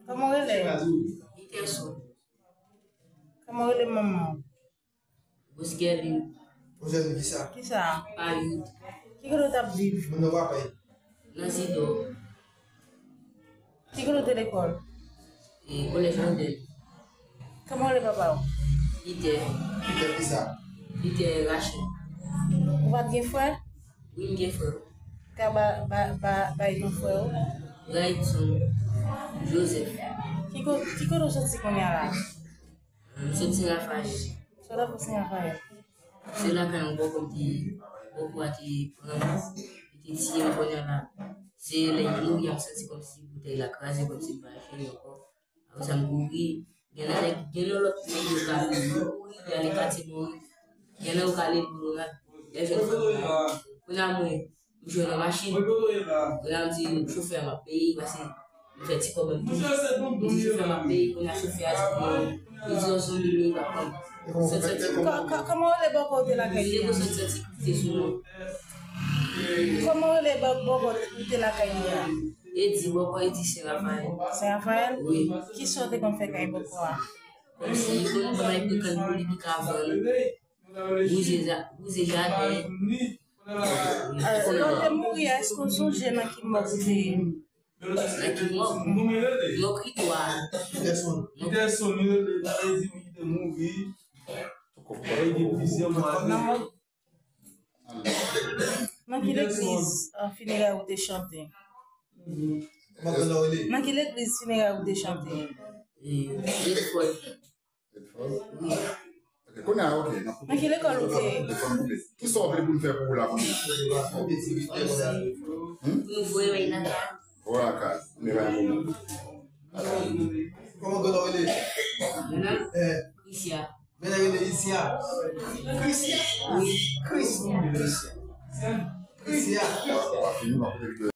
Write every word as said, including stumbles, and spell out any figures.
Kòman w rele? Peterson. Kòman w rele manman w? Roselin. Roselin kisa? Kisa? Payot. Ki kote w t ap viv? Moun nan papa. Nan Zidò. Ki kote w te lekòl? E, Kolèj Mandèl. Kòman w rele papa w? Peter. Peter kisa? Peter Rachel. Ou pa t gen frè? Wi, m gen frè. Ka ba, ba, ba, bay non frè w? Rayson Joseph. Ki ko-, ki kote w soti kounye a la? M soti Sen Rafayèl. Sot apre Sen Rafayèl. Se lakay yon bòkò m te, bòkò a te pran m, li te tiye m kounye a la. Se lè li mouri a m santi kòmsi boutèy la kraze, kòmsi m pa jwenn ankò. Apre sa m kouri, gen nan nèg, gen nan lòt nèg yo ka kouri, y ale katye Mori. Gen nan yo ka leve yo la, y al jwenn fanmi la. Kounye a mwen, m jwenn yon machin. Kounye a m di chofè a m ap peye, paske m fè ti kòb an tou. M di chofè a m ap peye, kounye a chofè a di pou mwen, li di yon zonbi li pa pran. Sèt sèt. Kò-, kò-, kòman w rele bòkò w te lakay li a? Li te sèt sèt kite sou mwen. Kòman w rele bò-, bòkò w te lakay li a? Edi, bòkò Edi Sen Rafayèl. Sen Rafayèl? Wi. Kisa w te konn fè kay bòkò a? Kòmsi, konn bay pran kann pou li, li ka vann. Wouze za-, wouze jaden. Lè w te mouri a, èske w sonje nan ki mòg ou te ye? Nan ki mòg? Mòg Itwa. Peterson. Peterson, li rele, sa vle di wi, li te mouri. Li gen plizyè mwa. Nan mòg? Nan ki legliz, euh, finerè ou te chante? Nan ki legliz finerè ou te chante? E, Redford. Wi. Ok, kounye a, ok, n ap koupe. Nan ki lekòl ou te ye? Kisa w vle pou n fè pou ou la kounye a? Hmm? Pou nou voye w lakay. Voye w lakay. Kounye a, kounye a. Kòman grann ou rele? Mennaj? Eh. Krisya. Mennaj rele Isya. Krisya? Wi. Krisya. Krisya. Krisya. W ap fini, w ap fini.